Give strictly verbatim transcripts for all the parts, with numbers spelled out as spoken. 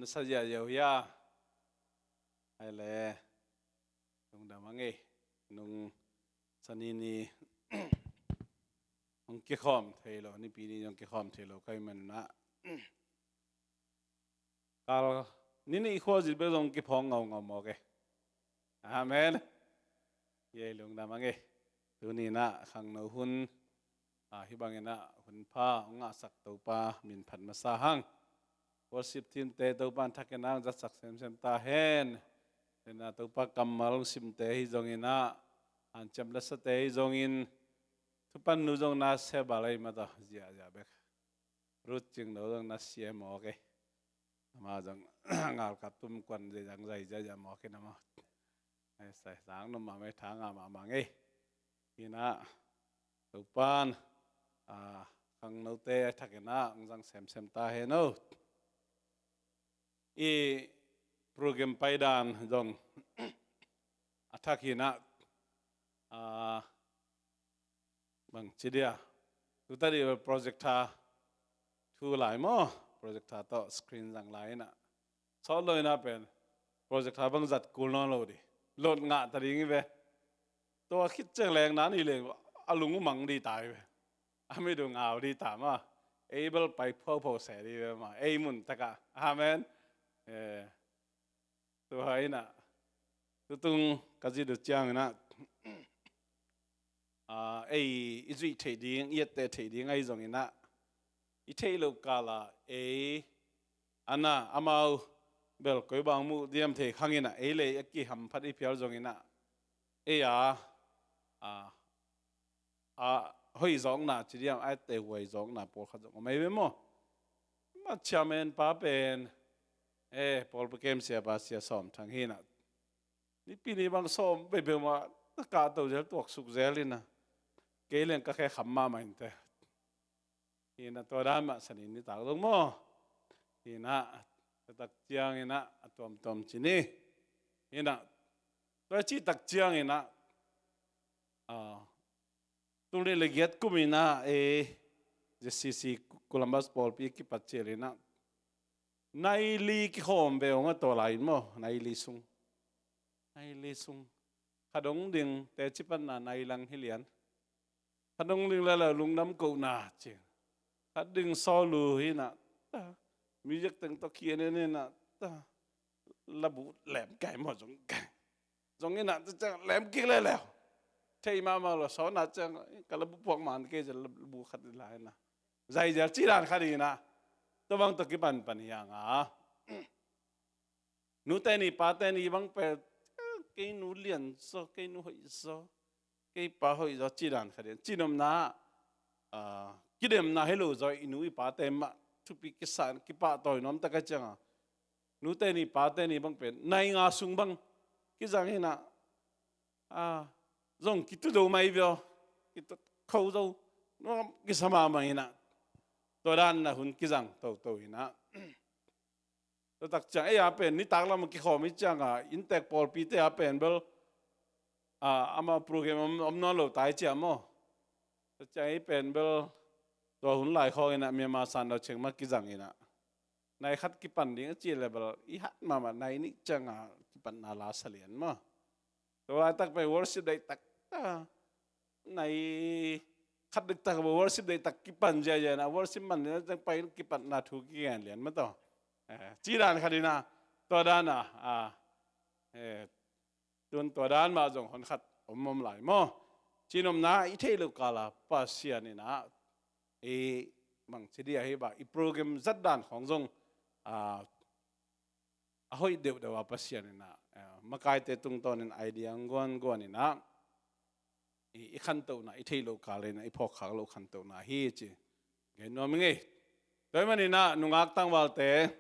na sa ziahziah uh hia? Ai le, lungdam a ngei. Nung sanini hong kikhawm thei lo, nipi ni hong kikhawm thei lo ka hih manun ah, kal ni nih khua zit bek zong kiphawng ngaungau mawk e. Amen. Ei lungdam a ngei. Tuni-in ah khangno hun, ah, hih bangin ah hun pha hong ngahsak Topa min phat masa hang. Worship team-te Topa in thakin ah hong zatsak semsem ta hen. Tua-in ah Topa kammal hong simte hi zongin ah, hanciam lasate hi zongin, thupan nu zong na seba lai mah tawh ziahziah bek. Ruth Cing Lo zong na sia mawk e. Amah zong ngalkap tum kuan zai zang zai ziahziah mawk in amah. Ai, sai sang num mahmah, tha ngah mahmah ngei. Hi-in ah Topa in, ah, khangnote a thakin ah hong zang semsem ta hen aw. I program paidan zong a thak hi-in ah, ah, bang ci dia, tu ta dih projector thu lai maw, projector tawh screen zang lai-in ah, sawt lo-in ah pen projector bang zat kul nawn lo dih, lot ngah ta ding hi ve. Tua khit ciang leng na ni leng a lung uh mang dih ta hi ve. A mit uh ngau dih ta maw. Ei bel pai phuaphuap se dih ve maw, ei mun tak ah. Amen. Eh, tua hi-in ah, tutung ka zit uh ciangin ah, ah, ei i zuih theih ding, i etteh theih ding ahi zongin ah, i theih loh kal ah ei, a na, amau bel koi bang muh diam thei khang in ah, ei le ei a kihamphat i phial zongin ah, ei a, a, a hoih zawkna ci diam, a etteh huai zawkna pawlkhat zong om ahi ve maw. Mah chairman pa pen, eh, pawlpi kem sia pa Sia Sawm Thang hi-in ah, nipi ni bang sawm peuhpeuh mah na kahto zel, tuaksuk zel in ah, kei leng ka khe kham mahmah inteh. Hi-in ah tua dan mah sanini nitak zong maw. Hi-in ah, tua tak ciangin ah a tuamtuam ci ni. Hi-in ah, tua cih tak ciangin ah, ah, tul nih le giat kum in ah, eh, Z C C Columbus pawlpi kipat ciangin ah, nai li kikhawm ve ung a, tua lai-in maw, nai li sung. Nai li sung. Khat dong ding teci panna nai lang hi lian. Khat dong ding lala lungdam kohna ci. Khat ding solo hi-in ah, ta. Music teng tawh ki en en in ah, ta. Labu lem kai maw, zong kai. Zong in ah, ta ciang lem kik leleu. Thei mahmah lo, sawt na ciang, ka labu puak man kei zel, labu khat lai-in ah. Zai zel ci dan khat hi-in ah. Tua bang tawh kipanpan hi hang a. Nute ni pate ni bang pen, eh, kei nu lian zaw, kei nu hoih zaw, kei pa hoih zaw ci dan khat hi-in. Cinopna, ah, kidemna hi lo zaw, i nu i pate mah thupi kisa, kipahtawi nuam tak a ciang a. Nute ni pate ni bang pen, nai nga sung bang kizang hi-in ah, ah, zong kitu zo mai via, kitu kho zo, nuam kisa mahmah hi-in ah. Tua dan a hun kizang toto hi-in ah. Tua tak ciang, ei a pen, nitak lam a kikhawm i ciang a, inntek pawlpite a pen bel, ah, amah program om, om nawn lo tai cia maw. Tua ciang ei pen bel, tua hun lai khawng in ah, Myanmar sanno ciang mah kizang in ah. Nai khat kipan ding a ci le bel, i hat mahmah nai nih ciang a, kipanna la sa lian maw. Tua laitak pen worship deitak, ah, nai khat diktak, worship deitak kipan ziahziah in ah, worship man lian tak pai kipatna thu kigen lian mah tawh. Eh, ci dan khat hi-in ah, tua dan a, ah, eh, tun tua dan mah zong hon khat om om lai maw. Cinopna i theih loh kal a Pasian in ah, i bang ci dia hi ba, i program zat dan khawng zong, ah, a hoih deuhdeuh a Pasian in ah, eh, makaite tungtawnin idea hong guanguan in ah, i, i khantohna, i theih loh kal in ah, i phawkkhak loh khantohna hi ci gen nuam ing ei. Tua ahih manin ah, nungak tangvalte,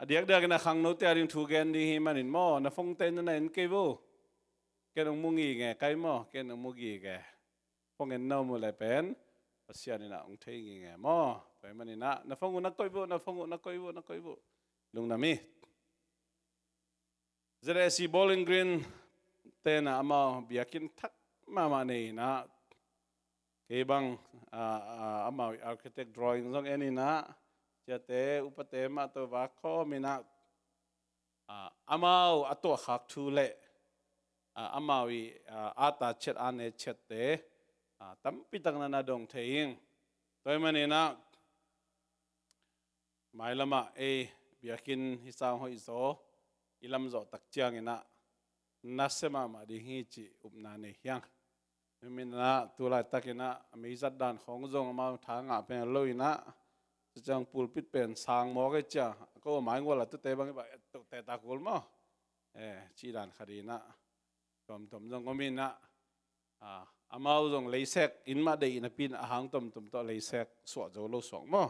a diakdiakin ah khangnote a ding thu gen ding hi manin maw, na phone-te na na en kei vo. Ken hong mu ngingei kai maw, ken hong mu ngingei. Phone en na om uh leh pen, Pasian in ah hong thei ngingei maw. Tua ahih manin ah, na phone uh na koih vo, na phone uh na koih vo, na koih vo. Lungdam hi. Z A C Bowling Green te'n ah amau biakinn thak mahmah nei in ah, kei bang, ah, ah, amau architect drawing zong en in ah, Piate, upate mah tawh vak khawm inah, ah, amau a tuahkhak thu le, ah, amau i, ah, ata chiat a ne chiatte, ah, tampi tak na na dong thei ing. Tua ahih maninah mailamah ei biakinn hi sang hoih zaw i lam zawh tak cianginah nasia mahmah ding hi cih upna nei hiang. Miminah tu laitakinah meizat dan khawng zong amau tha ngah pen lo inah, ciciang pulpit pen sang mawk e cia, ko mai ngual a tute bang i bak et tute ta kul maw? Eh, ci dan khat inah tuamtuam zong om inah, ah, amau zong leisek in mah deih napi inah a hang tuamtuam tawh leisek suah zo lo suak maw?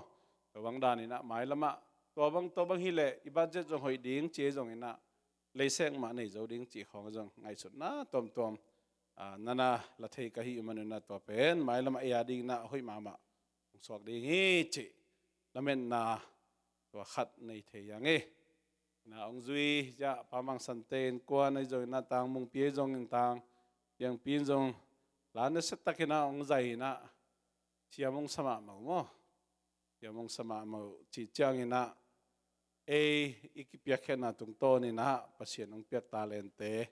Tua bang dan inah mailamah tua bang, tua bang hileh i budget zong hoih ding ci ei zong inah leisek mah nei zo ding cih khawng zong ngaihsutna tuamtuam, ah, nana la thei ka hih manunah tua pen mailamah ei a dinginah hoih mahmah hong suak ding hi cih lametna tua khat nei thei hiang e. Na hong zui ciah Pa Mang Sante innkuan ahi zongin a tang, Mungpi ahi zongin tang, Piangpi in zong la nasiatakinah hong zai inah siam hong sa mahmah uh maw? Siam hong sa mahmah uh cih cianginah ei i kipiakkhiatna tungtawninah Pasian hong piak talente,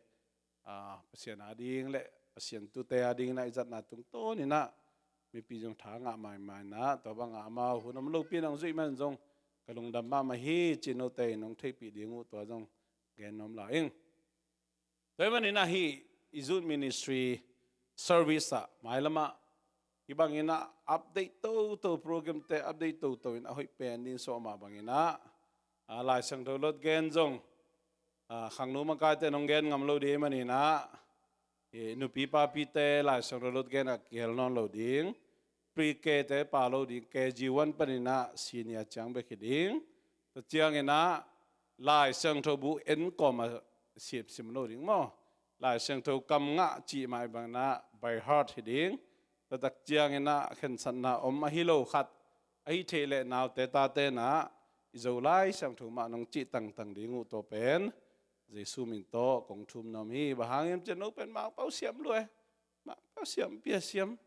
ah, Pasian ading le Pasian tute adinginah i zatna tungtawninah mipi zong tha ngah maimai inah tua bangah amau hun om lopi inah hong zuih man zong ka lungdam mahmah hi cih note in hong theihpih ding uh tua zong gen nuam lai ing. Tua ahih maninah hih i youth ministry service ah mailamah hih banginah update toto, programte update toto in a hoih pen ding suah mah banginah, ah, Lai Siangtho lot gen zong, ah, khangno makaite nong gen ngam lo ding ahih maninah, eh, nupi papite Lai Siangtho lot gen ah kihel nawn lo ding, pre-K te pau lo ding, K G one paninah senior ciang bek hi ding. Tua cianginah Lai Siangtho bu en kawm a simsim lo ding maw? Lai Siangtho kam ngah cih mah banginah by heart hi ding. Tua tak cianginah khensatna om ahi lo khat ahi theih leh naute tate inah i Zo Lai Siangtho mah nong cih tangtang ding uh tua pen Jesu min tawh kong thum nuam hi. Bang hang hiam cih leh no pen Mangpau siam lua e. Mangpau siam pia siam.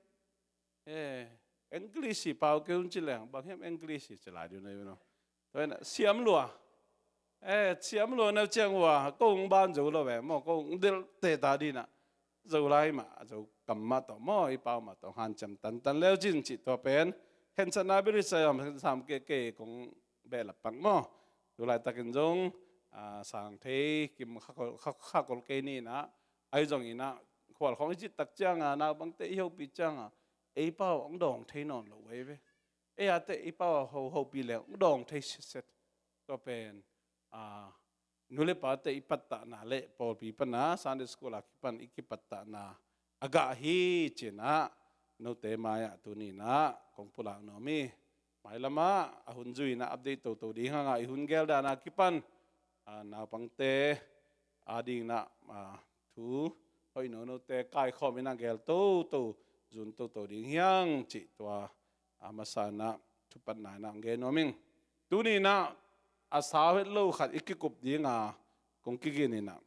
Eh, English hi pau kei un ci leng, bang hiam English hi ci lai ding na, you know. Tua inah siam lua. Eh, siam lua na ciang ua, ko hong ban zo lo ve maw, ko hong delhte ta dinah. Zo lai mah, zo kam mah tawh maw, i pau mah tawh hanciam tantan leu cin cih tua pen. Khensatna beri sayam, sam ke ke kong behlap pang maw. Tu laitakin zong, ah, sang thei, kim khakol, kha-, khakol kei ni inah, ahi zong inah, khual khawng i cih tak cianga, naupangte i hopih cianga, ei pau hong dawng thei nawn lo ei ve. Ei ate i pau a ho, hopih leng hong dawng thei siaset. Tua pen, ah, nu le pate i pattahna le pawlpi pana, Sunday school a kipan i kipattahna a gah hi cinah, note mai-ah tuninah kong pulak nuam hi. Mailamah a hun zui inah update toto ding hangah i hun gel dana kipan, ah, naupangte adinginah, ah, thu hoih nonote kaikhawm inah gel toto, zun toto ding hiang cih tua, ah, masa inah thupatna inah hong gen nuam ing. Tuninah a sau het lo khat i kikup dinga kong kigin inah,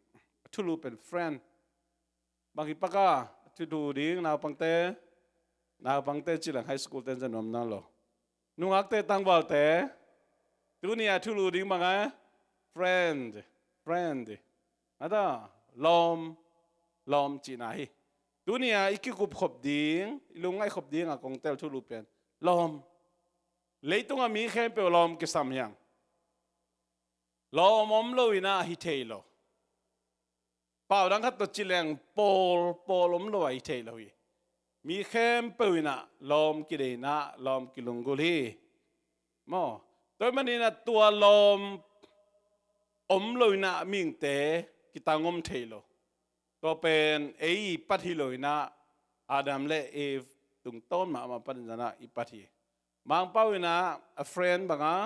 a thulu pen friend. Bang hi paka thulu ding naupangte, naupangte ci leng high school ten zan nuam nawn lo. Nungakte, tangvalte, tuni a thulu ding bang a, friend, friend. Ata, lawm, lawm cihna hi. Tuni a i kikup khop ding, i lungngaih khop ding a kong tel thulu pen lawm. Leitung a mi khempeuh lawm kisam hiang. Lawm om lo inah hi thei lo. Pau dang khat tawh ci leng pawl, pawl om lo a hi thei lo hi. Mi khempeuh inah lawm kideih inah lawm kilunggulh hi. Maw, tua ahih maninah tua lawm om lo inah mihingte kitang om thei lo. Tua pen ei i pat hi lo inah Adam le Eve tungtawn mahmah panin zanah i pat hi. Mangpau inah a friend bang a,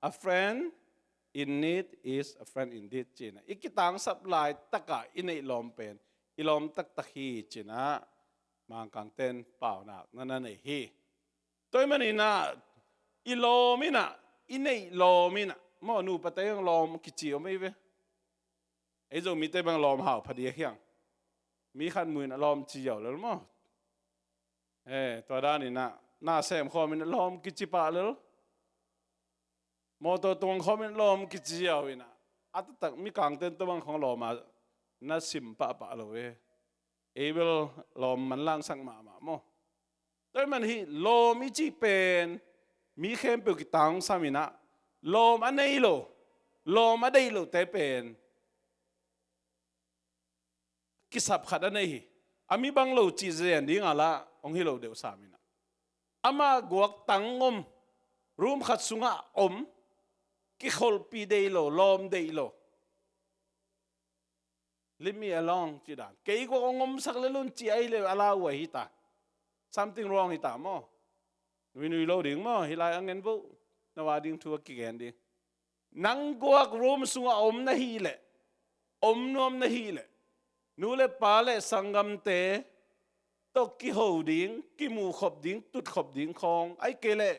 a friend in need is a friend indeed cinah, i kitangsap laitakah i neih lawm pen i lawm taktak hi cinah Mangkangten paunak na na nei hi. Tua ahih maninah i lawm inah, i neih lawm inah, maw, nupate hong lawm kici om ei ve. Ei Zomite bang lawm hau phadiak hiang. Mi khat mu inah lawm ci ziau lel maw. Eh, tua daninah na sem khawm inah lawm kici pah lel. Mawtaw tungah khawm in lawm kici ziau in ah, a taktak Mikangte'n tua bang khawng lawm ah na sim pahpah lo e. Ei bel lawm manlangsak mahmah maw. Tua ahih manin hih lawm i cih pen mi khempeuh kiang hong sam in ah, lawm a nei lo, lawm a deih lote pen kisap khat a nei hi. A mi bang lo cih zen ding a lah hong hi lo deuh sam in ah, amah guaktang om, room khat sungah om, kikholhpih deih lo, lawm deih lo. Leave me alone, cih dan. Kei guak hong omsak lel un, cih ahih leh a lauhuai hi ta. Something wrong hi ta maw. Nuinui lo ding maw, hih lai a ngen vo. Na va ding thu a kigen ding. Nang guak room sungah om na hih leh, om nuam na hih leh, nu le pa le sanggamte tawh kiho ding, kimuh khop ding, tut khop ding khawng, ahih kei leh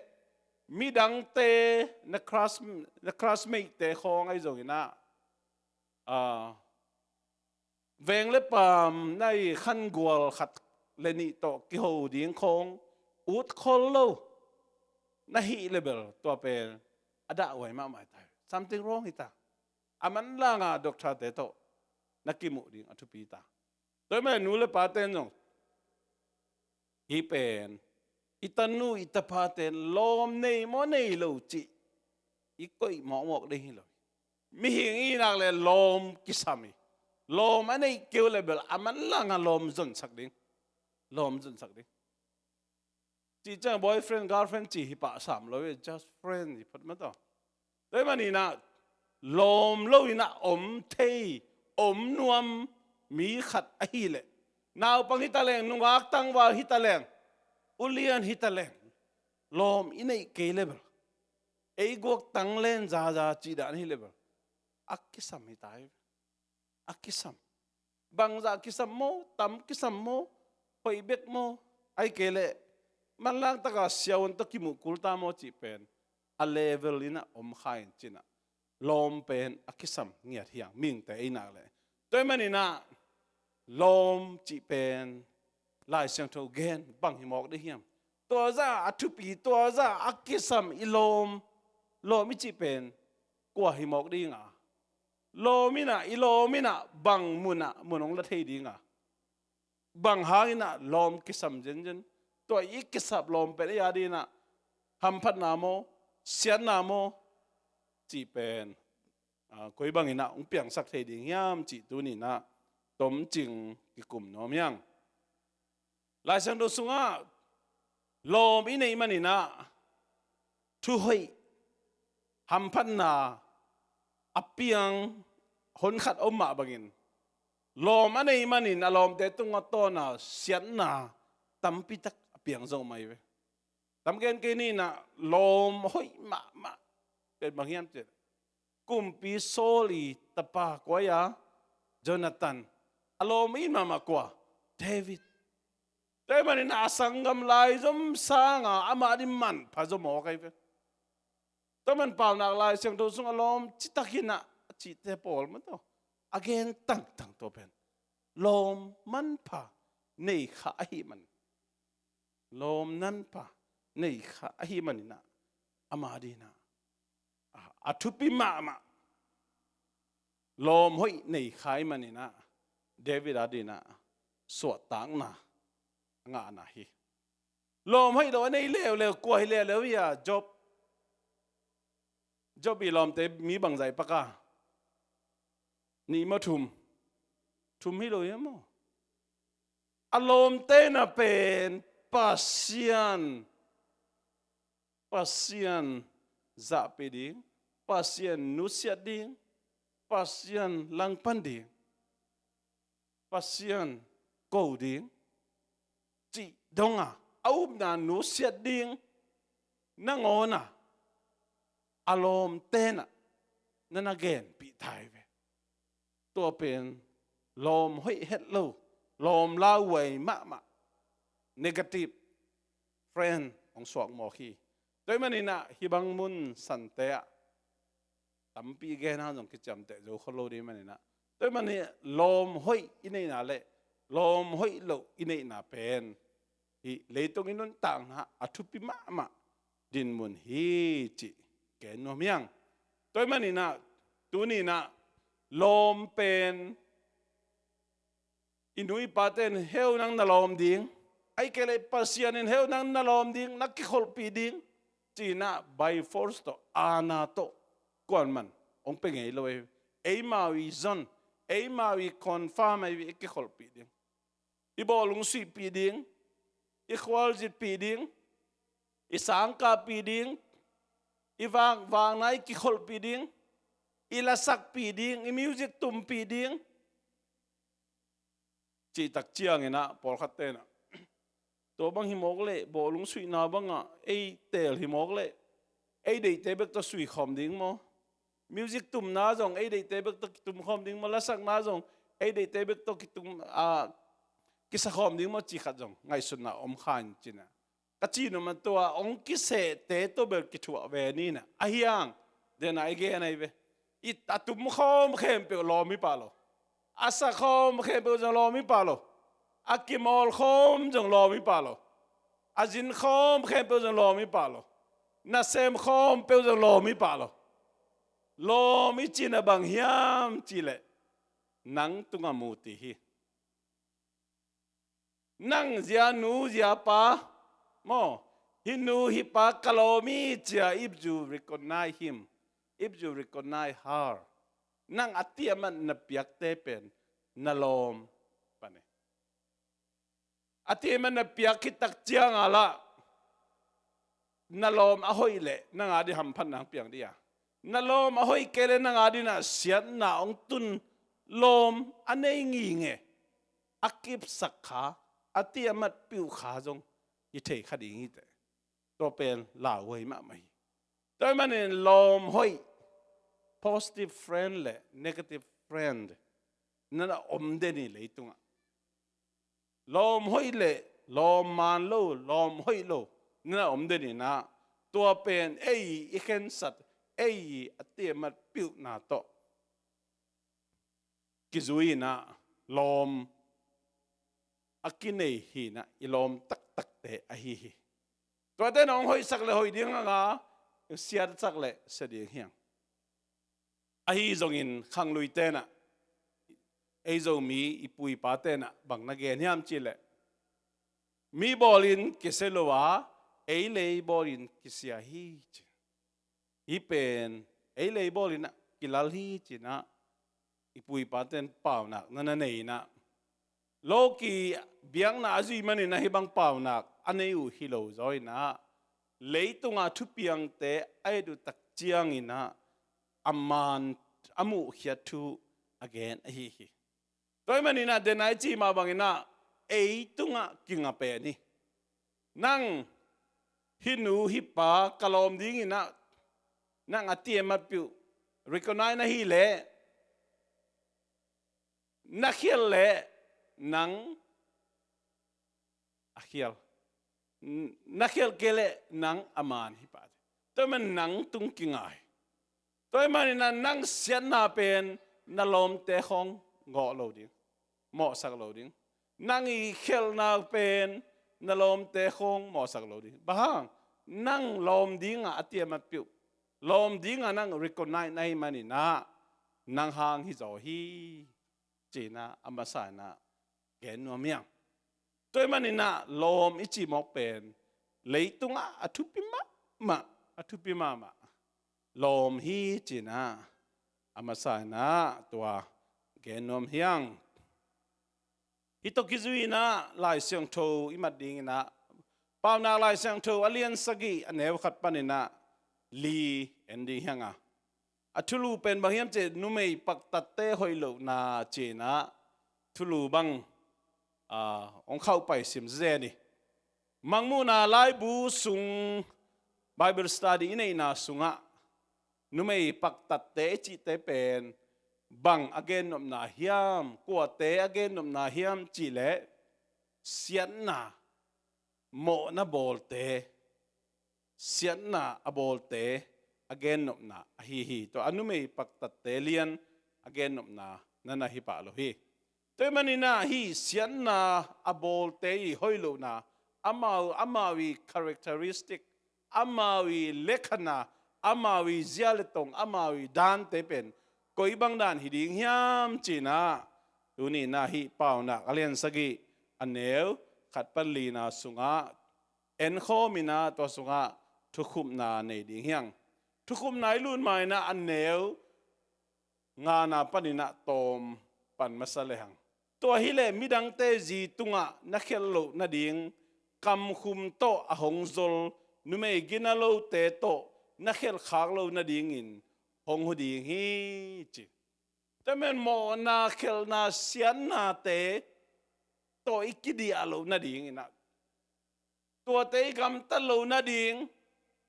midangte, na class, na classmate-te khawng ahi zongin ah, ah, veng le paam na i khangual khat le nih tawh kiho ding khawng ut khol lo na hih leh bel, tua pen a dahhuai mahmah hi ta. Something wrong hi ta. A manlang a doctor-te tawh na kimuh ding a thupi ta. Tua ahih manin nu le pate'n zong hih pen, i tanu i tapate'n lawm nei maw nei lo cih i koih mawkmawk ding hi lo. Mihing i hih nak leh lawm kisam hi. Lawm a neih kei uh leh bel a manlang a lawm zonsak ding. Lawm zonsak ding. Cih ciang boyfriend, girlfriend cih hi pah sam lo hi, just friend hi phot mah tawh. Tua ahih manin ah lawm lo in ah om thei, om nuam mi khat ahih leh, naupang hi ta leng, nungak tangval hi ta leng, ulian hi ta leng, lawm i neih kei leh bel, ei guaktang len zaza cih dan hi leh bel, a kisam hi ta hi. A kisam. Bangzah kisam maw, tam kisam maw, hoih bek maw, ahih kei leh manlang taka siavuan tawh kimuh kul ta maw cih pen a level in ah om kha in cin ah, lawm pen a kisam ngiat hi hang, mihingte i hih nak leh. Tua ahih manin ah lawm cih pen Lai Siangtho gen bang hi mawk ding hiam? Tua zah a thupi, tua zah a kisam i lawm, lawm i cih pen kua hi mawk ding a? Lawm in ah, i lawm in ah bang mun ah mun hong la thei ding a? Bang hangin ah lawm kisam zenzen? Tua i kisap lawm pen ei a dingin ah hamphatna maw, siatna maw cih pen, ah, koi bangin ah hong piangsak thei ding hiam cih tuni-in ah tomcing kikum nuam hi hang. Lai Siangtho sungah lawm i neih manin ah thuhoih, hamphatna a piang honkhat om mah bangin, lawm a neih manin a lawmte tungah tawnna, siatna tampi tak a piang zo mai ve. Tam gen kei ni in ah, lawm hoih mahmah pen bang hiam cih leh, Kumpi Saul i tapa kua hi a? Jonathan. A lawm i it mahmah kua? David. Tua ahih manin a sanggam laizom sangin amah ading manpha zaw mawk ahi ve. Tua man Paunak Lai Siangtho sungah lawm citakin ah a cihte pawl mah tawh a gen tangtang tua pen lawm manpha nei kha ahih man, lawm manpha nei kha ahih manin ah, ama adingin ah, a, a thupi mahmah lawm hoih nei kha ahih manin ah, David adingin ah suahtakna a ngahna hi. Lawm hoih lo a nei leuleu kua hi leuleu hiam? Job. Job i lawmte mi bangzah i pak a? Nih maw, thum? Thum hi lo hiam maw? A lawmte na pen Pasian, Pasian zahpih ding, Pasian nusiat ding, Pasian langpan ding, Pasian ko ding cih dong a, a upna nusiat ding nangawn a, a lawmte na, na na genpih ta hi ve. Tua pen lawm hoih het lo, lawm lauhuai mahmah, negative friend hong suak mawk hi. Tua ahih manin ah hih bang mun sante ah tampi gen hang zong kiciamteh zo khol lo ding ahih manin ah, tua ahih manin lawm hoih i neihna le lawm hoih lo i neihna pen hih leitung i nuntakna a thupi mahmah dinmun hi cih gen nuam hiang. Tua ahih maninah tuninah lawm pen i nu i pate in heu nang na lawm ding, ahih kei leh Pasian in heu nang na lawm ding, na kikholhpih ding, cinah by force tawh, aana tawh kuaman hong pia ngei lo ei. Eimau i zon, eimau i confirm ei, i kikholhpih ding, i bawlung suihpih ding, i khualzinpih ding, i sangkahpih ding, i vak, vakna i kikholhpih ding, i lasakpih ding, i music tumpih ding, cihtak cianginah pawlkhat tenah tua bang hi mawk leh, bawlung suihna bangah ei teel hi mawk leh, ei deihte bek tawh suikhawm ding maw? Music tumna zong ei deihte bek tawh kitumkhawm ding maw? Lasakna zong ei deihte bek tawh kitum, a, kisakhawm ding maw? Cih khat zong ngaihsutna om kha in cinah, ka cih nuam a, tua hong kisehte tawh bel kithuah ve ninah. Ahi hang, denah i gen ahi ve. I, a tumkhawm khempeuh lawm hi pah lo. A sakhawm khempeuh zong lawm hi pah lo. A kimawlkhawm zong lawm hi pah lo. A zinkhawm khempeuh zong lawm hi pah lo. Nasemkhawm peuh zong lawm hi pah lo. Lawm i cihna bang hiam cihleh, nang tungah mu ti hi. Nang zia nu zia pa maw, hih nu hih pa ka lawm hi ci-a, if you recognize him, if you recognize her, nang a tiamat na piakte pen na lawm pan hi. A tiamat na piak khit tak ciangah lah na lawm a hoih leh nang ading hamphatna hong piang ding a, na lawm a hoih kei leh nang adinah siatna hong tun lawm a nei nginge, a kipsak kha, a tiamat piuh kha zong hi thei kha ding hi teh. Tua pen lauhuai mahmah hi. Tua ahih manin lawm hoih, positive friend le negative friend, nana om den hi leitungah. Lawm hoih le lawm maan lo, lawm hoih lo, nana om den hi nah. Tua pen ei i khensat, ei a tiamat piuhna tawh kizui hi nah, lawm a kinei hi nah, i lawm taktakte ahi hi. Tuate na hong hoihsak le hoih ding hang a, siatsak le sia ding hi hang. Ahi zongin khanglui tenah, ei Zomi i pu i pa tenah bang na gen hiam cihleh, mi bawlin kisia lo a, ei lei bawlin kisia hi ci. Hih pen ei lei bawlin ah kilal hi ci nah, i pu i pa ten paunak nana nei nah. Loki biakna a zui manin ah hih bang paunak a nei uh hi lo zaw hi nah. Leitungah thupiangte a et uh tak ciangin ah a maan a muhkhiat thu a gen ahi hi. Tua ahih manin ah, denai cih mah bangin ah ei tungah kinga pen hi. Nang hih nu hih pa ka lawm dingin ah, nang a tiamat piuh recognize na hih leh, na khialh leh nang a khial, na khialh kei leh nang a maan hi pah. Tua ahih manin nang tung kinga hi. Tua ahih manin ah nang siatna pen na lawmte khawng gawh lo ding, mawhsak lo ding. Nang i khialhna pen na lawmte khawng mawhsak lo ding. Bang hang? Nang lawm dingah a tiamat piuh, lawm dingah nang recognize na hih manin ah nang hang hi zaw hi ci nah, a masa in ah gen nuam hi hang. Tua ahih manin ah lawm i cih mawk pen leitungah a thupi mahmah, a thupi mahmah lawm hi ci nah, a masa in ah tua gen nuam hi hang. Hih tawh kizui in ah Lai Siangtho i mat dingin ah, Paunak Lai Siangtho a lian sagih, a neu khat panin ah li en ding hi hang a. A thulu pen bang hiam cih leh numei paktatte hoih lohna ci nah, thulu bang, ah, hong khauhpai sim zen hi. Mangmuhna laibu sung Bible study i neihna sungah numei paktatte i cihte pen bang a gennopna hiam, kuate a gennopna hiam cih leh siatna, mawhna bawlte, siatna a bawlte a gennopna ahi hi. Tua a numei paktatte lian a gennopna nana hi pah lo hi. Tua ahih manin ah hih siatna a bawlte i hoih lohna, amau, amau i characteristic, amau i lekhatna, amau i zia le tong, amau i dante pen koi bang dan hi ding hiam ci-in ah, tuni-in ah hih Paunak a lian sagih, a neu khat pan lina sungah enkhawm in ah, tua sungah thukhupna nei ding hi hang. Thukhupna i lut ma-in ah a neu ngana panin ah tawm pan masa le hang. Tua hileh midangte zi tungah na khelh loh nading kamkhum tawh a hong zol numei ginalote tawh na khelh khak loh nadingin hong hu ding hi, ci. Tua ahih manin mawhna, khelhna, siatnate tawh i kidiah loh nadingin ah, tuate i gamtat loh nading,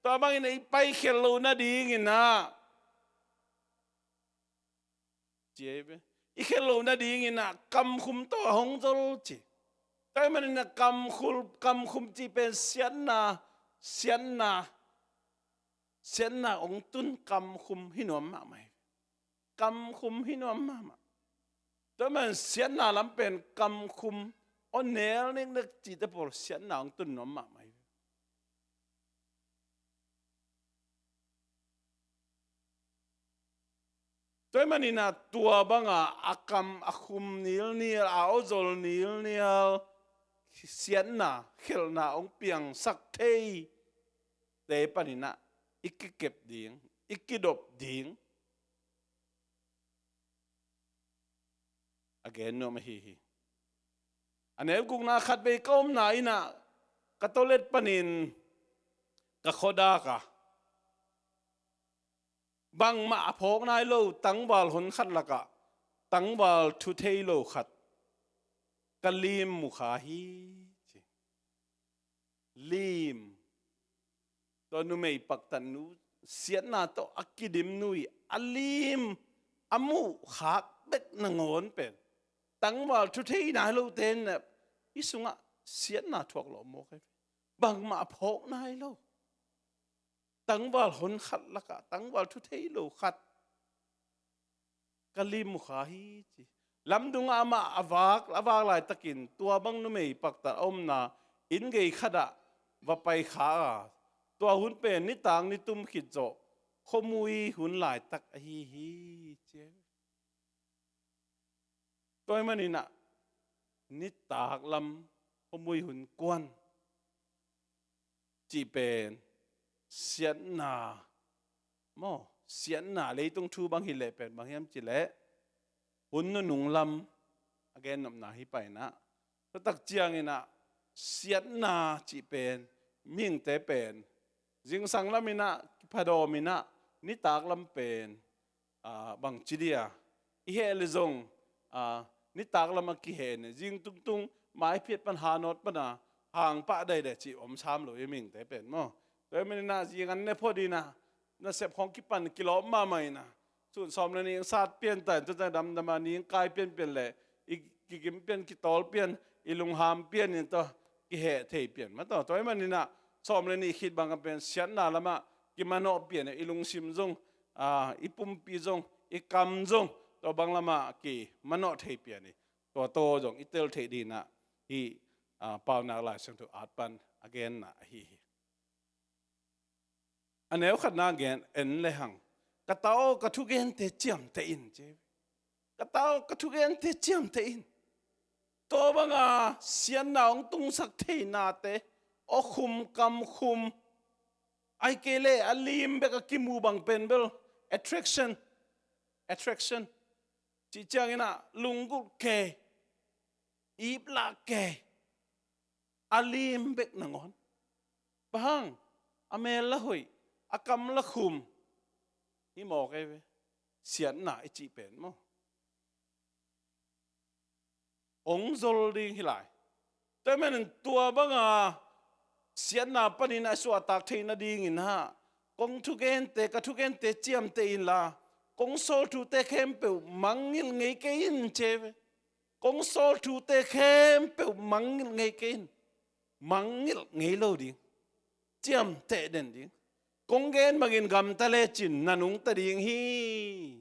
tua bangin i paikhiat loh nadingin ah, ci hi ve. I khelh loh nadingin ah kamkhum tawh a hong zol, ci. Tua ahih manin ah kamkhul, kamkhum cih pen siatna, siatna, siatna hong tun kamkhum hi nuam mahmah hi. Kamkhum hi nuam mahmah. Tua ahih manin siatna lam pen kamkhum, aw, nel neknek cihte pawl siatna hong tun nuam mahmah hi. Tua ahih manin ah tua banga a kam, a khum nilnial, a awzol nilnial, siatna, khelhna hong piangsak theite panin ah i kikep ding, i kidop ding a gen nuam ahi hi. A neu gukna, khatvei ka omna in ah ka toilet panin ka khuadak ah bangmah a phawk nai lo tangval hon khat lakah tangval thu thei lo khat ka lim mu kha hi, ci. Lim. Tua numei paktatnu, siatna tawh a kidimnu i a lim, a muh khak bek nangawn pen tangval thu thei nai lote in ah i sungah siatna thuak lawh mawk hi. Bangmah a phawk nai lo tangval hon khat lakah tangval thu thei lo khat ka lim mu kha hi, ci. Lamdungah amah a vak, a vak laitakin tua bang numei paktat a omna inn gei khatah va pai kha a, tua hun pen nitak nitum khit zawh khuamui hun laitak ahi hi, ci. Tua ahih manin ah nitak lam khuamui hun kuan cih pen siatna maw, siatna leitung thu bang hi leh pen bang hiam cih leh hun nunung lam a gennopna hi pah in ah, tua tak ciangin ah siatna cih pen mihingte pen zingsang lam in ah kiphadawm in ah nitak lam pen, ah, bangci dia i heh le zong, ah, nitak lam a kiheh in, zing tungtung maiphiat pan hanawt pan a hang pah daidai cih om sam lo i mihingte pen maw. Tua ahih manin ah zing an ne phot in ah nasep khawng kipan kilawm mahmah in ah, sun sawm le nih sat pian ta in, tua ciang damdam a ning kai pianpian le i kigim pian, kitawl pian, i lungham pian in tua kiheh thei pian mah tawh. Tua ahih manin ah sawm le nih khit bang a pen siatna lamah kimanawh pian in, i lungsim zong, ah, i pumpi zong, i kam zong tua bang lamah kimanawh thei pian in, tua tawh zong i tel theih dingin ah hih, ah, Paunak Lai Siangtho at pan a genna ahi hi. A neu khatna gen en le hang. Ka ta aw, ka thugente ciamteh in, ci. Ka ta aw, ka thugente ciamteh in. Tua banga siatna hong tungsak thei nate, awkhum kamkhum, ahih kei leh a lim bek a kimu bang pen bel attraction, attraction. Cih ciangin ah lunggulh kei, iplak kei, a lim bek nangawn. Bang hang, a mel la hoih, a kam la khum, hi mawk ei ve. Siatna i cih pen maw, hong zol ding hi lai. Tua ahih manin tua banga siatna panin a suahtak theih nadingin ah, kong thugente, ka thugente ciamteh inla, kong sawl thute khempeuh mangngilh ngei kei in, ci ei ve. Kong sawl thute khempeuh mangngilh ngei kei in. Mangngilh ngei lo ding. Ciamteh den ding. Kong gen bangin gamta lecin na nungta ding hi.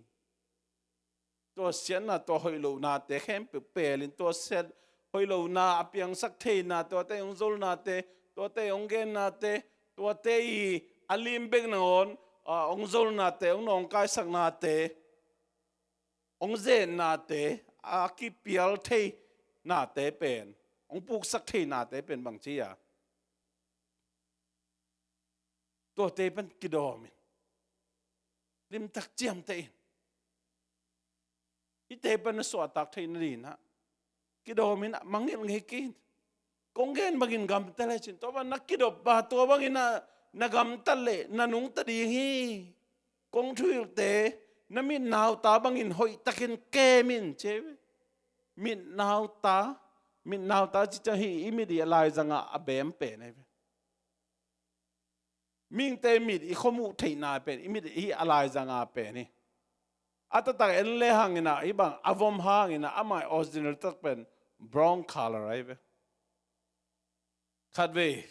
Tua siatna, tua hoih lohnate khempeuh pelin, tua siat hoih lohna a piangsak theina, tuate hong zolnate, tuate hong gennate, tuate i a lim bek nangawn, a, hong zolnate, hong nawngkaisaknate, hong zennate, a kipial theinate pen, hong puksak theinate pen bang ci a, tuate pen kidawm in, limtak ciamteh in, hihte pen na suahtak theih nadingin ah kidawm in ah mangngilh ngei kei in. Kong gen bangin gamta le cin, tua bang na kidop a, tua bangin ah na gamta le na nungta ding hi. Kong thuhilhte na mitnauta bangin hoihtakin kem in ci hi ve. Mitnauta, mitnauta ci ciang hi i mit i a laizangah a bem pen hi ve. Mihingte mit i khuamuh theihna pen i mit hi a laizanga pen hi. A taktak en le hangin ah hih bang a vom hangin ah amah original tak pen brown color ahi ve. Khatvei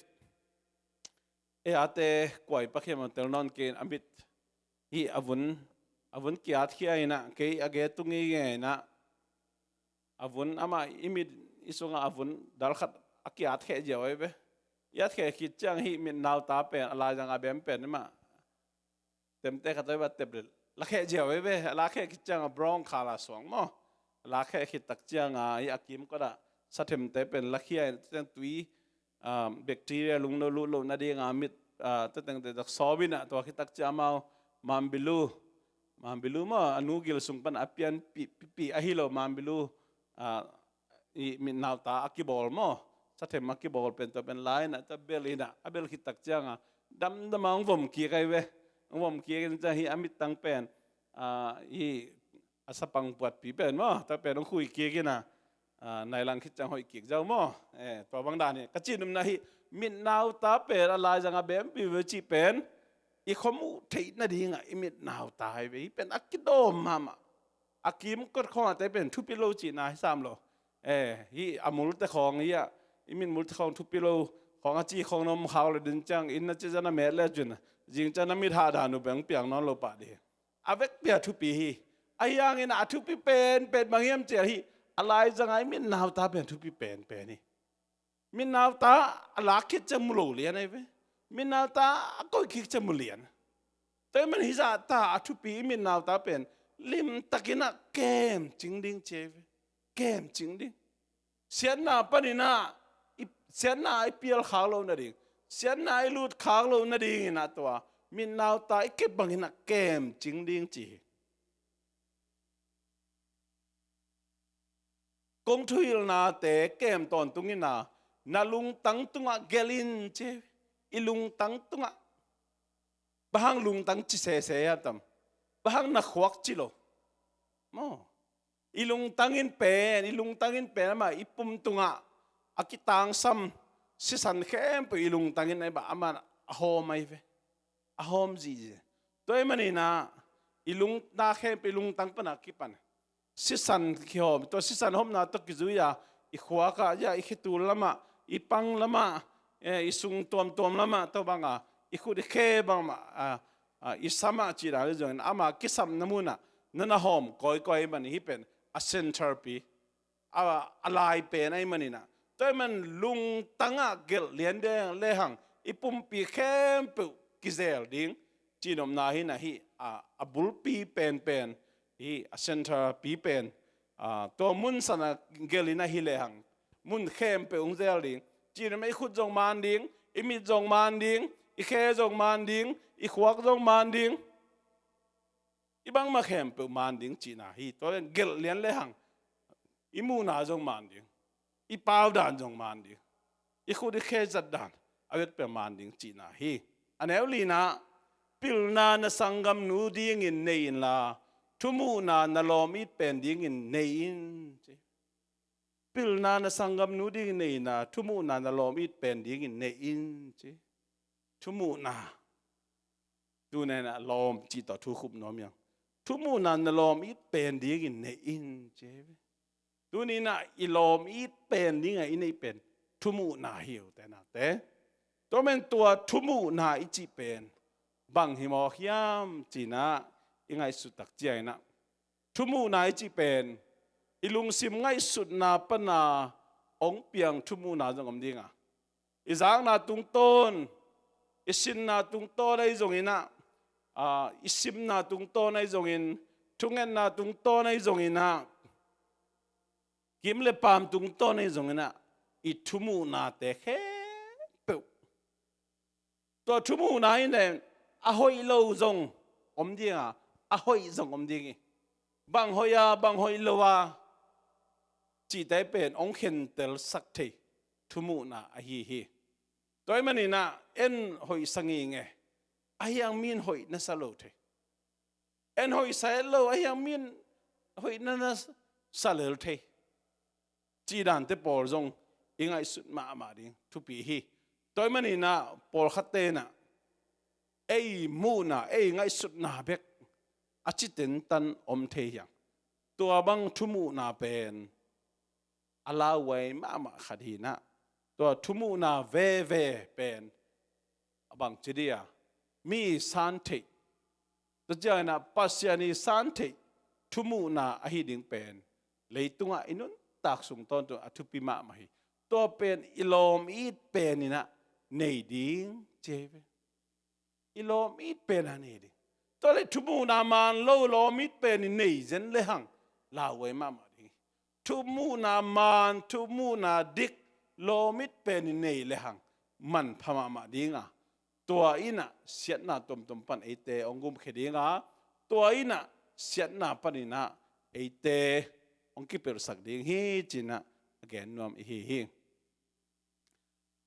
ei ate kuai pakhiam a tel nawn kei in a mit hi a vun, a vun kiatkhia in ah kei a ge tung i nge in ah a vun amah i mit i sungah a vun dal khat a kiatkheh ziau ahi ve. I atkheh khit ciang hih mitnauta pen a laizanga bem pen i mah temte khat ahi va tep le la kheh ziau ahi ve. A la kheh khit ciang a brown color suang maw. A la kheh khit tak ciang a hih a kimkot ah sathemte pen la khia in ciang tui, um, bacteria lungno lut loh nadinga mit, uh, tetengte tak sawm in ah tua khit tak ciang amau mambilu, mambilu maw a nu gil sung pan a pian pih, pih, pih ahi lo mambilu, ah, i mitnauta a kibawl maw. Sathem a kibawl pen tua pen la in ah tua bel in ah a bel khit tak ciang a damdam a hong vom kik ahi ve. Hong vom kik in ciang hih a mittang pen, ah, hih a sapang puatpi pen maw tua pen hong khui kik in ah, ah, nai lang khit ciang hoih kik ziau maw. Eh, tua bang dan hi ka cih nopna hi. Mitnauta pen a laizanga bempi ve cih pen i khuamuh theih nadingah i mitnauta hi ve. Hih pen a kidawm mahmah. A kimkot khawngah te pen thupi lo cihna hi sam lo. Eh, hih a multe khawng hi ah i mitmulte khawng thupi lo khawng a ci khawng na om khak le din ciang inn na ci zan a met le cun zing ciang na mit hah dan uh beng piang nawn lo pah dih hi. A vekpi a thupi hi. Ahi hangin a thupi penpen bang hiam ciah hih a laizanga i mitnauta pen thupi penpen hi. Mitnauta a lak khit ciang mu lo lian ahi ve. Mitnauta a koih khit ciang mu lian. Tua ahih man hih zahta a thupi i mitnauta pen limtakin ah kem cing ding ci ahi ve. Kem cing ding. Siatna panin ah i, siatna i pial khak loh nading, siatna i lut khak loh nadingin ah tua mitnauta i kep bangin ah kem cing ding ci hi. Kong thuhilhnate kem tawntungin ah na lungtang tungah gelh in ci hi. I lungtang tungah. Bang hang lungtang ci sese hiam tam? Bang hang na khuak ci lo? Maw. I lungtang in pen, i lungtang in pen amah i pum tungah a kitangsam sisan khempeuh i lungtang in amah a hawm ahi ve. A hawm zihziah. Tua ahih manin ah i lungtang khempeuh i lungtang pan a kipan sisan kihawm, tua sisan hawmna tawh kizui a i khuak ah, ya, i khetul lamah, i pang lamah, eh, i sung tuamtuam lamah, tua bangah i khut i khe bangmah, ah, ah, i sam ah cih dan hi zongin amah kisapna munah na na hawm kawikawi ahih man hih pen a centerpiece, a, a lai pen ahih manin ah. Tua ahih man lungtangah gelh lian ding lehang i pumpi khempeuh kizel ding cihnopna hi na hih, a, a bulpi penpen hih a centerpiece pen, a, tua mun sanah gelh in ahi lehang mun khempeuh hong zel ding. Cihnopna i khut zong man ding, i mit zong man ding, i khe zong man ding, i khuak zong man ding. I bangmah khempeuh man ding cihna hi. Tua leh gelh lian lehang i muhna zong man ding, i pau dan zong man ding, i khut i khe zat dan a vekpi a man ding cihna hi. A neu lina, pilna na sanggamnu dingin nei inla, thumuhna na lawm it pen dingin nei in ci. Pilna na sanggamnu dingin nei inla, thumuhna na lawm it pen dingin nei in ci. Thumuhna. Tuni-in ah lawm cih tawh thu khup nuam hi hang. Thumuhna na lawm it pen dingin nei in ci hi ve. Tuni-in ah i lawm it pen dingah i neih pen thumuhna hi uh te nate. Tua man tua thumuhna i cih pen bang hi mawk hiam ci-in ah i ngaihsut tak ciangin ah, thumuhna i cih pen i lungsim ngaihsutna pana hong piang thumuhna zong om ding a, i zakna tungtawn, i sinna tungtawn ahi zongin ah, ah, i simna tungtawn ahi zongin, thungetna tungtawn ahi zongin ah, kim le paam tungtawn ahi zongin ah, i thumuhnate khempeuh, tua thumuhna in a hoih lo zong om ding a, a hoih zong om ding hi. Bang hoih a, bang hoih lo a, cihte pen hong khentelsak thei thumuhna ahi hi. Tua ahih manin ah, en hoih sa ngei ing e. Ahi hang mi in hoih na sa lo thei. En hoih sa het lo, ahi hang mi in hoih na na sa lel thei. Cih dante pawl zong i ngaihsut mahmah ding thupi hi. Tua ahih manin ah, pawlkhatte in ah, ei muhna, ei ngaihsutna bek a cih tentan om thei hi hang. Tua bang thumuhna pen a lauhuai mahmah khat hi in ah, tua thumuhna veve pen a bang ci ding a, mi san theih, tua ciangin ah Pasian i san theih thumuhna ahi ding pen leitungah i nuntak sung tawntung a thupi mahmah hi. Tua pen i lawm it pen in ah nei ding ci hi ve. I lawm it pen a nei ding. Tua leh thumuhna maan lo lawm it pen i nei zen le hang lauhuai mahmah ding hi. Thumuhna maan, thumuhna dik, lawm it pen i nei le hang manpha mahmah ding a, tua in ah siatna tuamtuam pan eite hong gumkhia ding a, tua in ah siatna panin ah eite hong kipelhsak ding hi, ci-in ah a gen nuam i hi hi.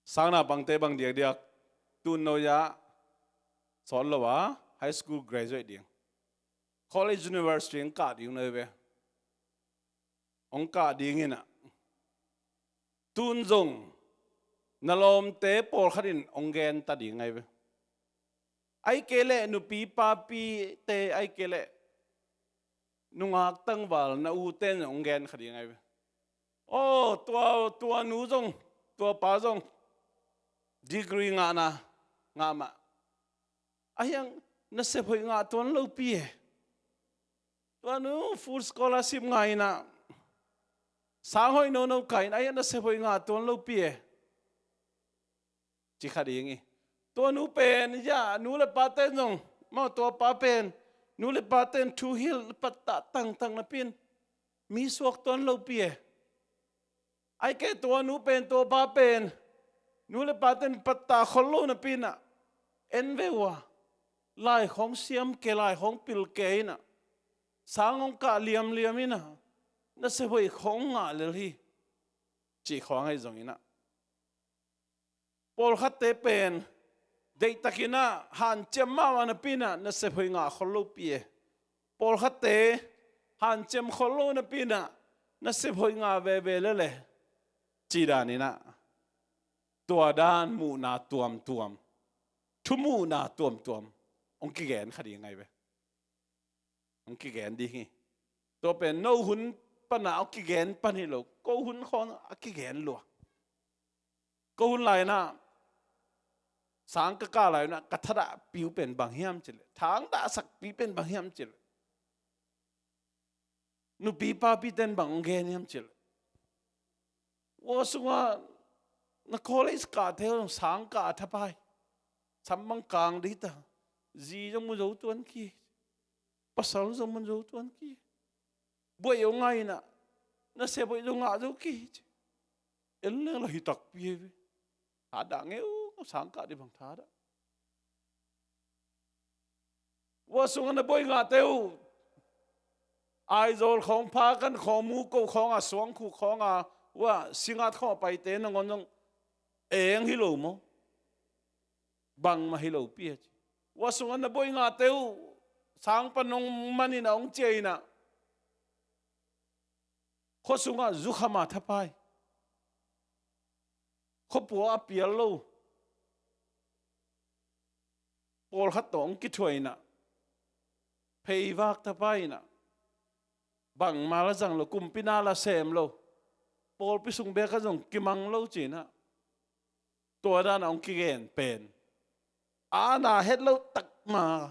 Sangnaupangte bang diakdiak, tun no-ah sawt lo a, high school graduate ding, college, university hong kah ding no hi ve. Hong kah ding in ah, tun zong na lawmte pawlkhat in hong gen ta ding ahi ve. Ahih kei leh nupi papite, ahih kei leh nungak tangval na ute in hong gen kha ding ahi ve. Aw, tua, tua nu zong, tua pa zong degree ngahna ngah mah. Ahi hang nasep hoih ngah tuan lopi e. Tua nu full scholarship ngah in ah, sang hoih nono kah in, ahi hang nasep hoih ngah tuan lopi e, ci kha ding hi. Tua nu pen, ya, nu le pate in zong, maw, tua pa pen, nu le pate in thuhilh pattah tangtang napi in mi suak tuan lopi e. Ahih kei leh tua nu pen, tua pa pen, nu le pate in pattah khol lo napi in ah, en ve ua, lai khawng siam kei, lai khawng pil kei in ah, sang hong kah liamliam in ah, nasep hoih khawng ngah lel hi, cih khawng ahi zongin ah, pawlkhatte pen deihtakin ah hanciam mahmah napi in ah nasep hoih ngah khol lopi e. Pawlkhatte hanciam khol lo napi in ah nasep hoih ngah veve lel e, cih danin ah, tua dan muhna tuamtuam, thumuhna tuamtuam hong kigen kha ding ahi ve. Hong kigen ding hi. Tua pen no hun pan a hong kigen pan hi lo, ko hun khawng a kigen lua. Ko hun lai-in ah, sang ka kah lai-in ah, ka thadah pi uh pen bang hiam cih leh, thangdahsak pi pen bang hiam cih leh, nupi papite in bang hong gen hiam cih leh, ua sungah na college kahte uh sang kah a thapai, sam bang kang dita, zi zong mu zo tuan kei, pasal zong mu zo tuan kei, buaih hong ngah in ah, nasep hoih zong ngah zo kei, ci. En leng lah hi takpi hi ve. Thadah ngeu, sang kah ding bang thadah. Ua sungah na buaih ngahte uh, Aizawl khawng, Phakan khawng, Muko khawng a, Suangkhuh khawng a, ua Singngat khawng a paite nangawn zong eng hi lo maw? Bangmah hi lopi a ci. Ua sungah na buaih ngahte uh, sang pan hong man in ah, hong ciah in ah, khua sungah zukham a thapai, khuapua a pial lo, pawlkhat tawh hong kithuah in ah, pheivak thapai in ah, bangmah lah zang lo, kumpi na lah sem lo, pawlpi sung beek ah zong kimang lo ci-in ah, tua dan a hong kigen pen, a na het loh tak ma,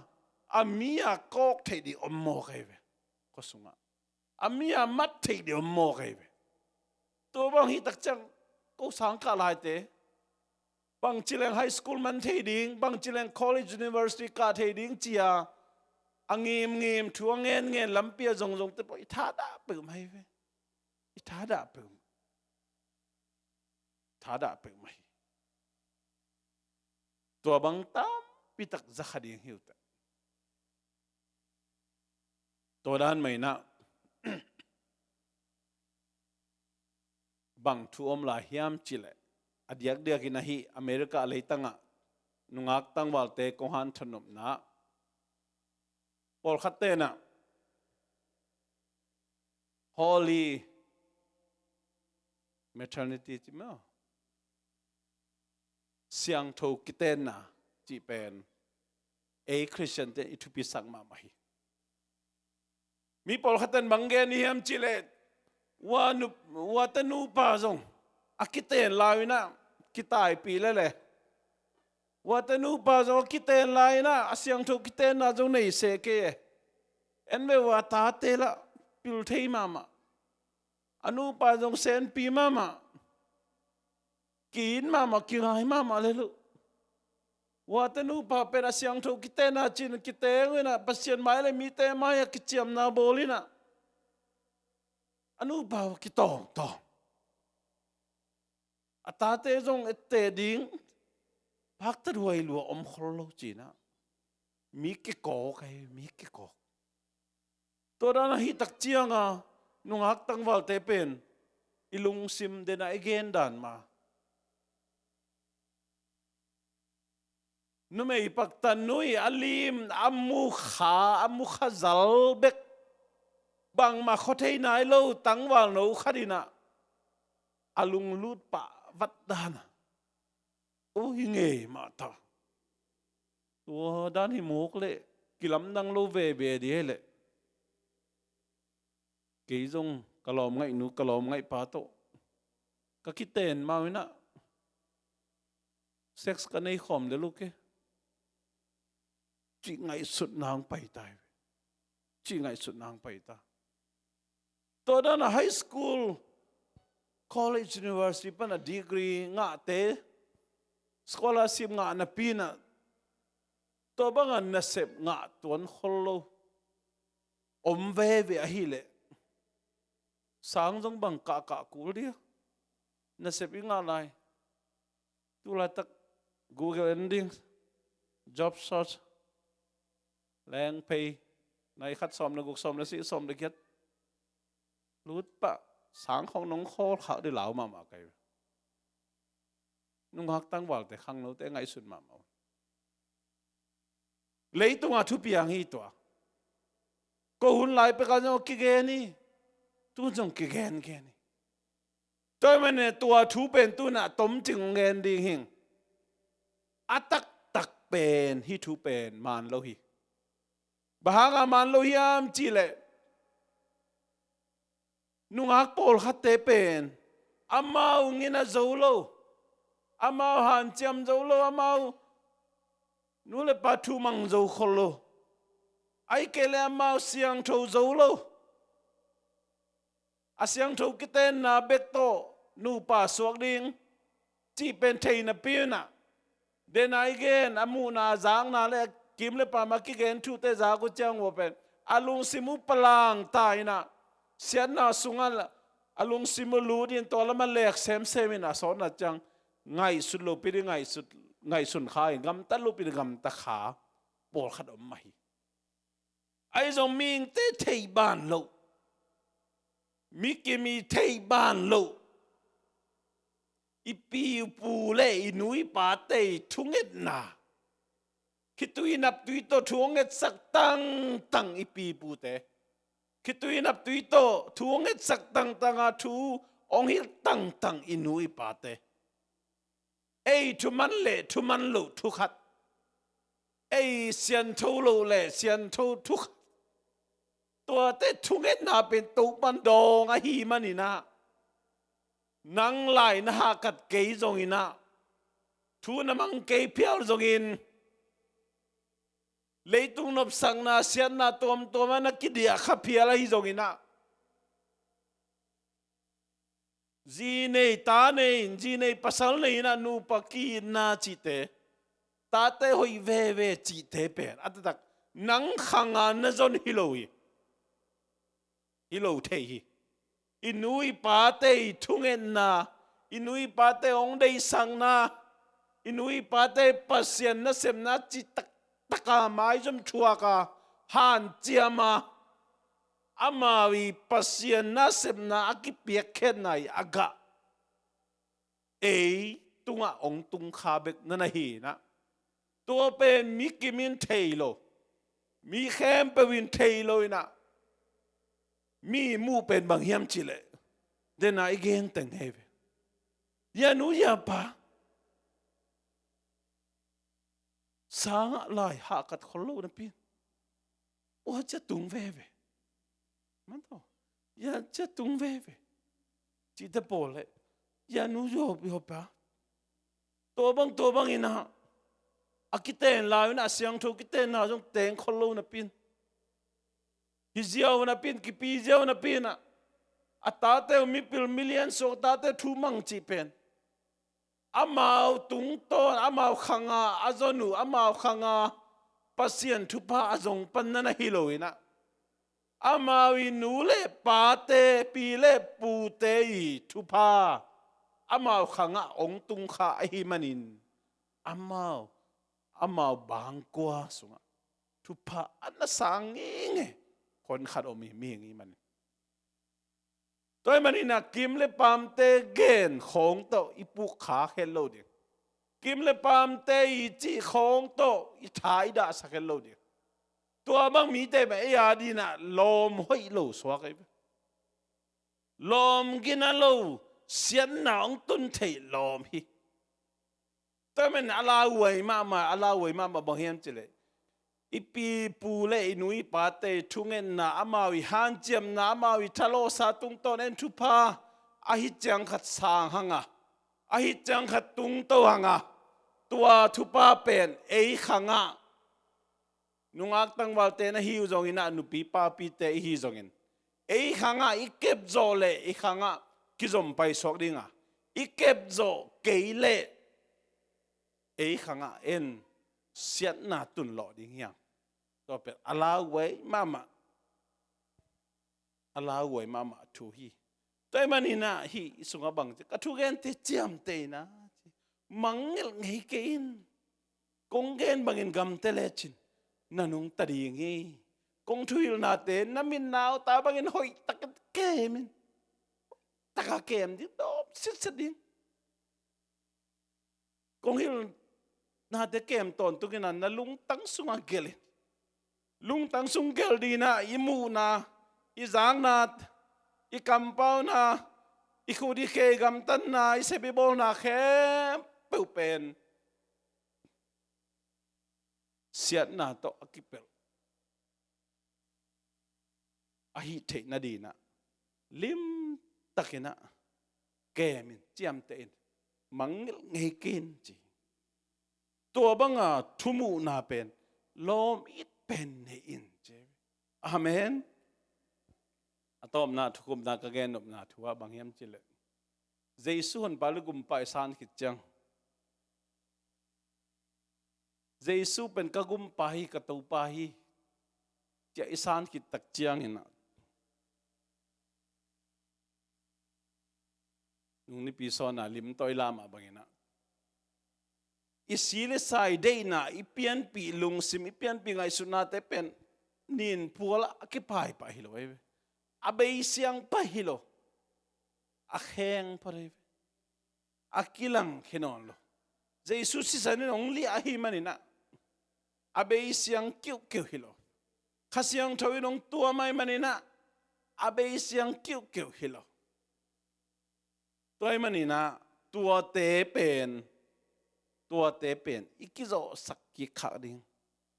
a mi a kawk theih ding om mawk ahi ve. Khua sungah a mi a mat theih ding om mawk ahi ve. Tua bang hi tak ciang, ko sang kah laite, Bangci leng high school man thei ding, bangci leng college, university kah thei ding ci-a a ngimngim, thu a ngenngen lampi a zongzongte pawh i thadah peuhmah hi ve. I thadah peuhmah. Thadah peuhmah hi. Tua bang tampitak za kha ding hi uh teh. Tua dan mah in ah bang thu om lai hiam cih leh, a diakdiakin ahi America leitangah nungak tangvalte kong hanthawn nopna, pawlkhat tenah Holy Maternity ci maw, siangtho kitenna cih pen ei Khristian te i thupisak mahmah hi. Mi pawlkhat ten bang gen hiam cih leh, ua nu, ua te nupa zong a kiten lai-in ah kitaipih lel e. Ua te nupa zong a kiten lai-in ah a siangtho kitenna zong nei se kei e. En ve, ua tate lah pil thei mahmah. A nupa zong senpi mahmah. Ki-it mahmah, kingai mahmah lel uh. Ua te nupa pen a siangtho kitenna ci-in kiteng uh in ah, Pasian mai le mite mai-ah kiciamna bawl in ah, a nupa uh kitawngtawng. A tate zong etteh ding paktat huai lua om khol lo ci-in ah, mi kikawk ahi, mi kikawk. Tua dan ahi tak ciangin nungak tangvalte pen i lungsim, den a i gen dan mah, numei paktan nu i a lim, a mukha, a mukha zal bek, bangmah khua thei nai lo tangvalno khat in ah a lunglut pah vat dan a, o, hi ngei mah ta. Tua dan hi mawk leh kilamdang lo veve ding hi leh. Kei zong ka lawmngaihnu, ka lawmngaihpa tawh ka kiten mah uh in ah sex ka nei khawm lel uh kei, cih ngaihsutna hong pai ta hi ve. Cih ngaihsutna hong pai ta. Tua dan a high school, college, university pan a degree ngahte, scholarship ngah napi in ah, tua bang a nasep ngah tuan khol lo om veve ahih leh, sang zong bang kahkah kul ding a, nasep i ngah lai. Tu laitak Google en ding, job search, lengphei, nai khat sawm le guk, sawm le sagih, sawm le giat, lut pah, sang khawng nong khawl khak ding lau mahmah ka hi. Nungak tangvalte, khangnote ngaihsun mahmah uh. Leitungah thupiang hi tua. Ko hun lai pek a zong kigen hi. Tu zong kigen gen hi. Tua ahih manin tua thu pen tu-in ah tomcing hong gen ding hing. A taktak pen hih thu pen man lo hi. Bang hangah man lo hiam cih leh, nungak pawlkhatte pen amau ngina zo lo, amau hanciam zo lo, amau nu le pa thu mang zo khol lo, ahih kei leh amau siangtho zo lo. A siangtho kitenna bek tawh nupa suak ding cih pen thei napi-in ah, den a i gen, a muhna, a zakna le a kim le pam a kigen thute zak uh ciang uh pen a lungsim uh palang ta in ah, siatna sungah a lungsim uh lut in tua lamah lek semsem in a sawtna ciang ngaihsut lopi ding, ngaihsut, ngaihsun kha in gamtat lopi ding gamta kha pawlkhat om mah hi. Ahi zong mihingte theih ban loh, mi kim i theih ban loh, i pi i pu le i nu i pate i thungetna, khitui naptui tawh thu hong ngetsak tangtang i pi i pute, khitui naptui tawh thu hong ngetsak tangtang a thu hong hilh tangtang i nu i pate, ei thuman le thuman loh thu khat, ei siantho loh le siantho thu khat, tuate thungetna pen Topa'n dawng ahih manin ah, nang lai na hahkat kei zongin ah, thu na mang kei phial zongin, leitung nopsakna siatna tuamtuam ah na kidiah kha phial ahi zongin ah, Zi nei, ta nei, zi nei pasal nei in ah nupa ki-itna cihte, tate hoih veve cihte pen a taktak nang khanga na zon hi lo hi. Hi lo thei hi. I nu i pate i thungetna, i nu i pate hong deihsakna, i nu i pate Pasian nasepna cih taktaka maizum thuaka hanciama, amau i Pasian nasepna a kipiakkhiatna i a gah ei tungah hong tungkha bek na na hi in ah, tua pen mi kim in thei lo, mi khempeuh in thei lo in ah, mi muh pen bang hiam cih leh, dena i genteng hi ve. Ya nu ya pa sangah lai hahkat khol lo napi in, ua cia tung veve. Man tawh, ya cia tung veve. Cihte pawl leh, ya nu ya pa, tua bang tua bang in ah, a kiten lai in ah, a siangtho kitenna zong teng khol lo napi in, hi ziau napi in, kipi ziau napi in ah, a tate uh mipil milian suak, tate thu mang cih pen amau tungtawn, amau khanga a zon uh, amau khanga Pasian thupha a zong pan na na hi lo in ah, amau i nu le pate, pi le pute i thupha amau khangah hong tungkha ahih manin, amau, amau bangkua sungah thupha a na sang ngenge. Khonkhat om hi, mihing i hih manin. Tua ahih manin ah kim le paamte gen khawng tawh i pukkhak het lo ding. Kim le paamte i cih khawng tawh i tha i dahsak het lo ding. Tua bang mite mah ei a dingin ah lawm hoih lo suak ahi ve. Lawm gina lo, siatna hong tun theih lawm hi. Tua ahih manin a lauhuai mahmah, a lauhuai mahmah bang hiam cih leh, i pi pu le i nu i pate i thungetna, amau i hanciamna, amau i thalawhsa tungtawn en thupha ahi ciang khat sang hang a, ahi ciang khat tungto hang a, tua thupha pen ei khangah, nungak tangvalte na hi uh zongin ah, nupi papite i hi zongin, ei khangah i kepzawh leh ei khangah kizom paisuak ding a, i kepzawh kei leh ei khangah en siatna tunlawh ding hi hang. Tua pen a lauhuai mahmah, a lauhuai mahmah thu hi. Tua ahih manin ah hih sungah bang ci, ka thugente ciamteh in ah, mangngilh ngei kei in. Kong gen bangin gamte lecin na nungta ding hi. Kong thuhilhnate na min na awta bangin hoihtak in kem in. Taka kem ding, dawm sitset ding. Kong hilhnate kem tawntung in ah na lungtang sungah gelh in. Lungtang sung gelh dingin ah i muhna, i zakna, i kampauna, i khut i khe, i gamtatna, i sep i bawlna khempeuh pen siatna tawh a kipelh ahih theih nadingin ah limtakin ah kem in, ciamteh in, mangngilh ngei kei in ci. Tua banga thumuhna pen lawm it pen nei in ci. Amen. A tawpna thukhupna ka gennopna thu ah bang hiam cih leh, Jesu Honpa le Gumpa i san khit ciang, Jesu pen ka Gumpa hi, ka Topa hi, ci-a i san khit tak ciangin ah, nung nipi sawnna lim tawh i lam mah bangin ah, i si le sa, i deihna, i pianpih lungsim, i pianpih ngaihsutnate pen nin phual ah a kipai pah hi lo ahi ve. A bei siang pah hi lo. A kheng phot ahi ve. A kilang khia nawn lo. Jesu sisan in hong liah ahih manin ah, a bei siang kiuhkeuh hi lo. Kha Siangtho in hong tuam ahih manin ah, a bei siang kiuhkeuh hi lo. Tua ahih manin ah, tuate pen, tuate pen i kizawhsak kik khak ding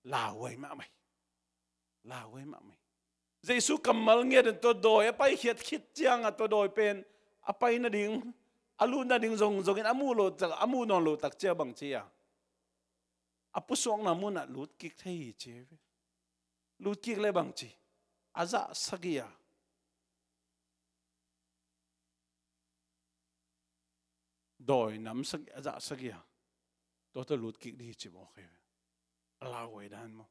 lauhuai mahmah hi. Lauhuai mahmah hi. Jesu kammal ngiat in tua dawi a paikhiat khit ciangah, tua dawi pen a pai nading, a lut nading zongzongin a muh loh tak, a muh nawn loh tak ciang bang ci a, a pusuakna munah lut kik thei hi ci. Lut kik leh bang ci, a zahsak hi a, dawi nam sagih a zah sagih a, tua tawh lut kik ding hi ci mawk hi ve. A lauhuai dan maw?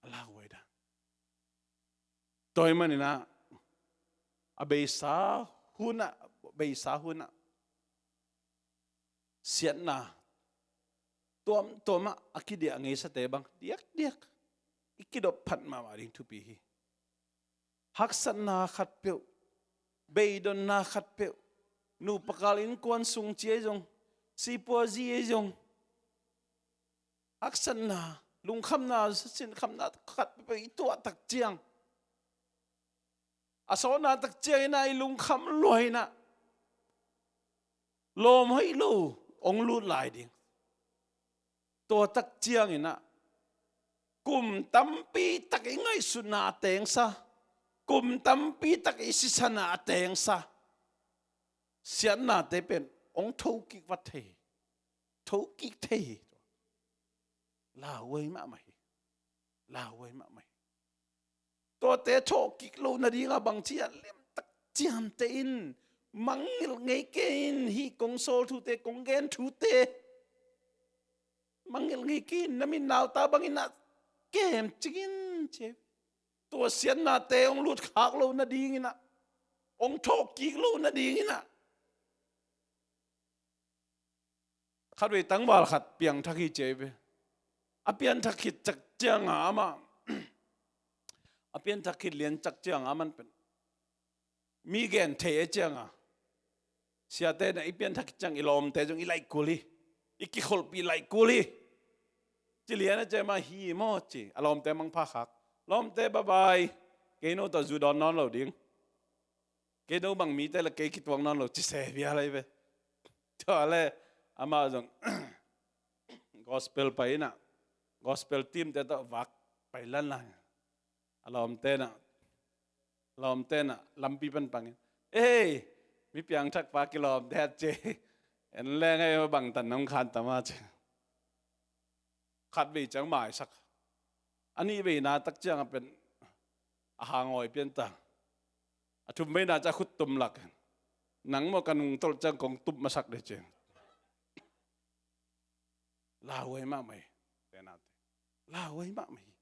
A lauhuai dan. Tua ahih manin ah a beisa hunah, beisa hunah siatna tuamtuam ah a kidiah ngeisate bang diakdiak i kidop phat mahmah ding thupi hi. Haksatna khatpeuh, beidonna khatpeuh, nupa kal innkuan sung ci ahi zong, sipuazi ahi zong, haksatna, lungkhamna, sinkhamna khatpeuh i tuah tak ciang, a sawtna tak ciangin ah i lungkham lua in ah lawm hoih lo hong lut lai ding. Tua tak ciangin ah kum tampi tak i ngaihsutna a tengsa, kum tampi tak i sisana a tengsa siatnate pen hong thokik vat thei hi. Thokik thei hi. Lauhuai mahmah hi. Lauhuai mahmah hi. Tuate thawhkik loh nadinga bangci a lemtak ciamteh in, mangngilh ngei kei in, hih kong sawl thute, kong gen thute mangngilh ngei kei in, na mit nauta bangin ah kemcing in ci. Tua siatnate hong lutkhak loh nadingin ah, hong thawhkik loh nadingin ah khatvei tangval khat piangthak hi ci ahi ve. A pianthak khit tak cianga amah, a pianthak khit lian tak cianga aman pen mi gen thei a cianga, siate na i pianthak khit ciang i lawmte zong i laih kul hi. I kikholhpih laih kul hi. Ci lian a ciang mah hi maw ci, a lawmte mangpha khak. Lawmte bye bye. Kei no tawh zu dawn nawn lo ding. Kei no bang mite le kei kituak nawn lo ci se vial ahi ve. Tua le amah zong gospel pai in ah, gospel team te tawh vak pai lanlan. A lawmte in ah, lawmte in ah lampi pan pangin, "Ei, mi piangthak pa kilawm de," a ci. En leng ei bangtan nong khan tama ci. Khatvei ciang maisak. A nihveina tak ciang a pen a hangawi pianta. A thumveina ciang a khut tum lak. Nang maw ka nungtolh ciang kong tup masak de ci. Lauhuai mahmah hi. Tenate. Lauhuai mahmah hi.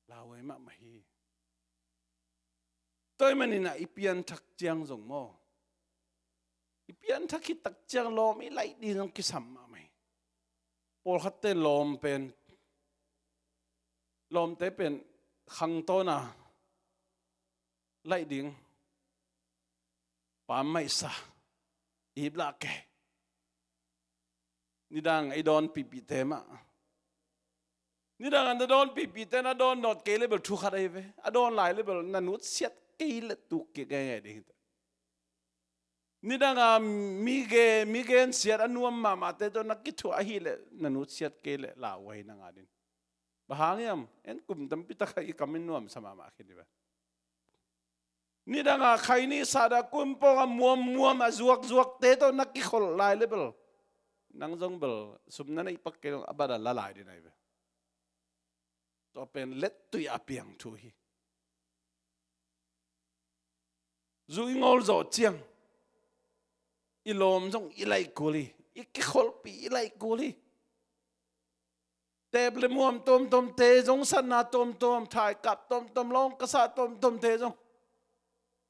Lauhuai mahmah hi. Tua ahih manin ah i pianthak ciang zong maw, i pianthak khit tak ciang lawm i laih ding zong kisam mahmah hi. Pawlkhatte lawm pen, lawmte pen khangtawna laih ding. Pammaihsa ip lah kei. Nidang a i dawn pihpihte mah, nidang a na dawn pihpihte na dawn nawt kei le bel thu khat ahi ve. A dawn lai le bel na nutsiat kei le tuk kik ngeingai ding hi ta. Nidang a mi ge, mi gensiat a nuam mahmahte tawh na kithuah ahih leh na nutsiat kei leh lauhuai na ngah ding. Bang hang hiam? En kum tampi tak a i kam in nuamsa mahmah khin hi ve. Nidang a khaini sahdah kumpawng a muammuam a zuakzuakte tawh na kikholh lai le bel nang zong bel sum na neih pak kei dong a bat a la lai ding ahi ve. Tua pen lettui a piang thu hi. Zu i ngawl zawh ciang i lawm zong i laih kul hi. I kikholhpih i laih kul hi. Teep le muam tuamtuamte, zongsatna tuamtuam, thaikap tuamtuam, lawng kasa tuamtuamte zong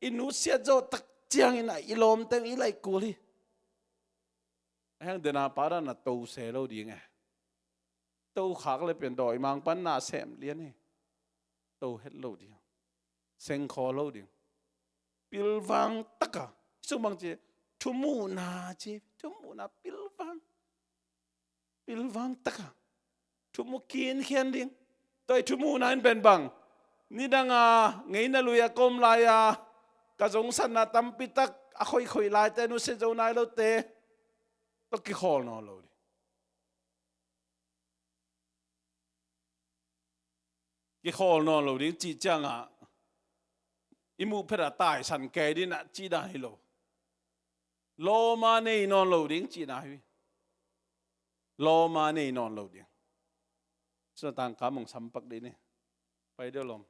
i nutsiat zawh tak ciangin ah i lawmte i laih kul hi. A hang dena pa dan a to se lo ding e. To khak le pian dawimang pan na sem lian hi. To het lo ding. Seng khaw lo ding. Pilvang taka. Sung bang ci, thumuhna ci, thumuhna pilvang. Pilvang taka thumu kinkhian ding. Tua i thumuhna in pen bang? Nidang a ngeina lui a ka om lai a ka zongsatna tampi tak a khoikhoih laite, nusia zo nai lote tawh kikhawl nawn lo ding. Kikhawl nawn lo ding cih ciangah i muh phet a taisan kei ding a cih dan hi lo. Lawma nei nawn lo ding cihna hi. Lawma nei nawn lo ding. Suna tangka mong sampak dih ni. Pai deuh lawm.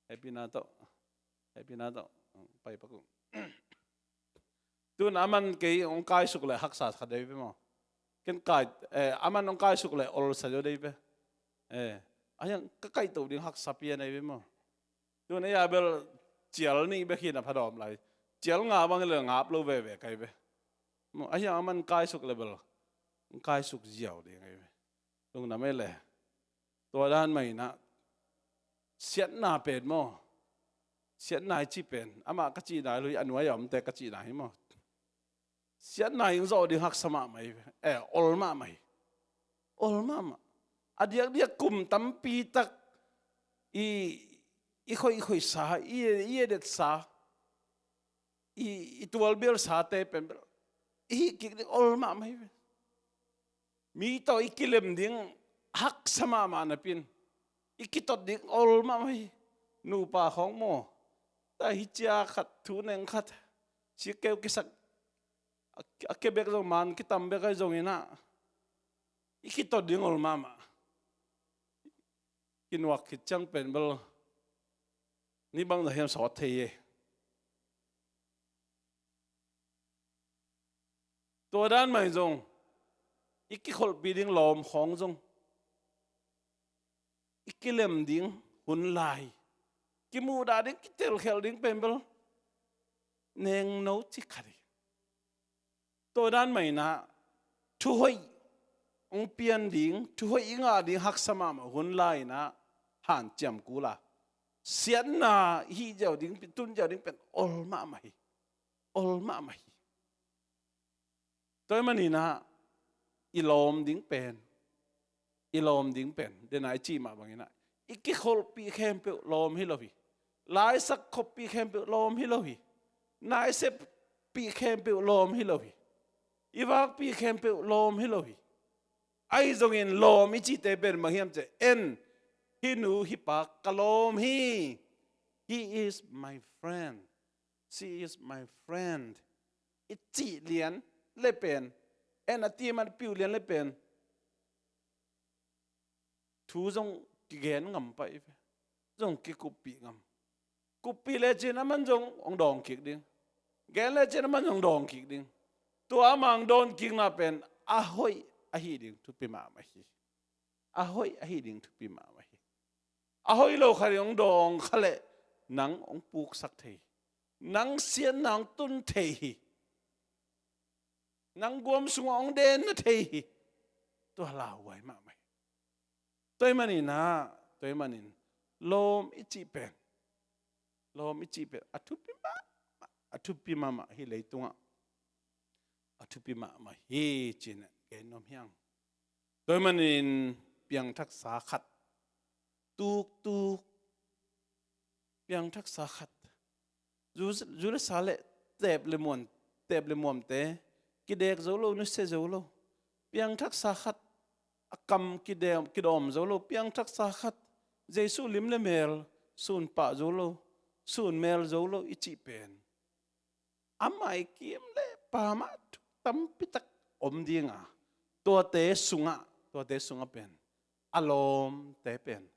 Happy na tawh. Happy na tawh. Pai pak uh. Tun aman kei hong kaisuk le haksa kha dei ve maw? Ken kai, eh, aman hong kaisuk le olsa zo dei ve. Eh, a hiang ka kaihto ding haksa pian dei ve maw? Tun a bel cial nih bek hi na phadawm lai. Cial nga bang le ngap lo veve kai ve. Maw, a hiang aman kaisuk le bel hong kaisuk ziau ding dei ve. Lungdam ei le. Tua dan mah inah siatna pen maw? Siatna i cih pen amah ka cihna hi lo hi, a nuai a omte ka cihna hi maw? Siatna in zawh ding haksa mahmah hi. Eh, ol mahmah hi. Ol mahmah. A diakdiak kum tampi tak i, i khoihkhoihsa, i, i edetsa, i, i tualbialsate pen bel i hih kik ding ol mahmah hi. Mi tawh i kilem ding haksa mahmah napi-in i kitot ding ol mahmah hi. Nupa khawng maw, ta hi cia khat, thu neng khat, sikeu kisak, a, a ke bek zong man kitam bek ahi zong inah i kitot ding ol mahmah. Kinuak khit ciang pen bel ni bang za hiam sawt thei e. Tua dan mah in zong i kikholhpih ding lawm khawng zong, i kilem ding hun lai, kimuhdah ding, kitelkhelh ding pen bel nengno ci khat hi. Tua dan mah inah thuhoih hong pian ding, thuhoih i ngah ding haksa mahmah hun lai inah hanciam kul a, siatna i hih ziau ding, tun ziau ding pen ol mahmah hi. Ol mahmah hi. Tua ahih manin ah i lawm ding pen, i lawm ding pen, den a i cih mah bangin ah i kikholhpih khempeuh lawm hi lo hi. Laisak khoppih khempeuh lawm hi lo hi. Naiseppih khempeuh lawm hi lo hi. I vakpih khempeuh lawm hi lo hi. Ahi zongin lawm i cihte pen bang hiam cih leh, en, hih nu hih pa ka lawm hi. He is my friend. She is my friend. I cih lian le pen, en a ti man piu lian le pen, thu zong kigen ngam pah hi ve. Zong kikuppih ngam. Kuppih lecin aman zong hong dawng kik ding. Gen lecin aman zong dawng kik ding. Tua amah hong dawng kikna pen a hoih ahi ding thupi mahmah hi. A hoih ahi ding thupi mahmah hi. A hoih lo khat in hong dawng kha leh nang hong puksak thei hi. Nang siatna hong tun thei hi. Nang guam sungah hong denna thei hi. Tua lauhuai mahmah hi. Tua ahih manin ah, tua ahih manin lawm i cih pen, lawm i cih pen a thupi mahmah, a thupi mahmah hi leitungah. A thupi mahmah hi ci-in gen nuam hi hang. Tua ahih manin piangthaksa khat, tuktuk piangthaksa khat, zu, zu le sa le teep le muan, teep le muamte kidek zo lo, nusia zo lo. Piangthaksa khat, a kam kidem, kidawm zo lo. Piangthaksa khat, Jesuh lim le mel sun pah zo lo, sun mel zo lo i cih pen, a maikim le pamah thu tampi tak om ding a, tuate sungah, tuate sungah pen a lawmte pen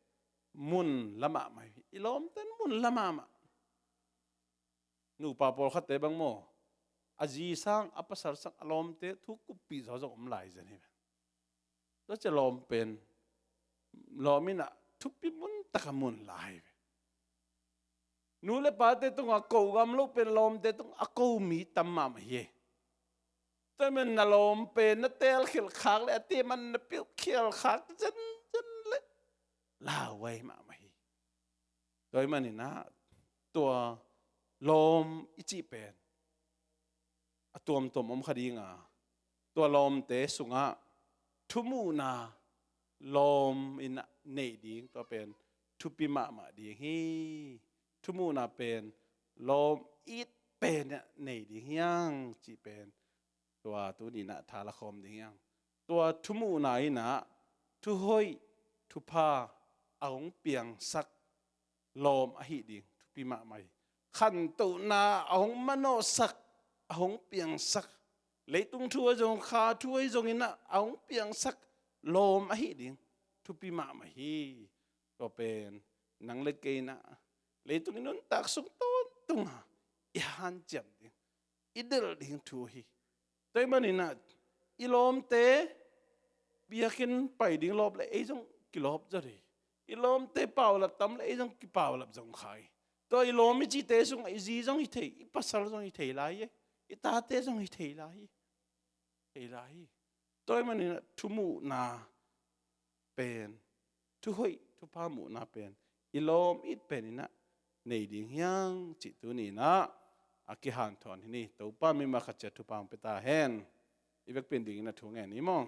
mun la mahmah hi. I lawmte in mun la mahmah. Nupa pawlkhatte bang maw, a zi sang, a pasal sang, a lawmte thu kuppih zaw zong om lai zen hi ve. Tua ciang lawm pen, lawm in ah thupi mun taka mun lai hi ve. Nu le pate tungah ko ngam lo pen lawmte tungah a ko mi tam mahmah hi. Tua ahih manin na lawm pen na teelkhial khak le a ti man na pilkhial khak zenzen le lauhuai mahmah hi. Tua ahih manin ah tua lawm i cih pen a tuamtuam om kha ding a, tua lawmte sungah thumuhna lawm in ah neih ding, tua pen thupi mahmah ding hi. Thumuhna pen lawm it pen ah nei ding hi hang cih pen tua tuni in ah tha la khawm ding hi hang. Tua thumuhna in ah thuhoih thupha a hong piangsak lawm ahi ding thupi mahmah hi. Khantohna a hong manawhsak, a hong piangsak, leitung thu ahi zong, kha thu ahi zongin ah a hong piangsak lawm ahi ding thupi mahmah hi. Tua pen nang le kei in ah leitung i nuntak sung tawntung a i hanciam ding, i delh ding thu hi. Tua ahih manin ah i lawmte biakinn pai ding lawp le ei zong kilawp zaw hi. I lawmte paulap tam le ei zong kipaulap zong kha hi. Tua i lawm i cihte sungah i zi zong hi thei, i pasal zong hi thei lai hi. I tate zong hi thei lai hi. Thei lai hi. Tua ahih manin ah thu muhna pen, thu hoih, thupha muhna pen i lawm it pen in ah nei ding hi hang cih tuni in ah a kihanthawn hi ni. Topa mimal khat ciat thupha hong pia ta hen. I vekpi in dingin a thu ngen ni maw.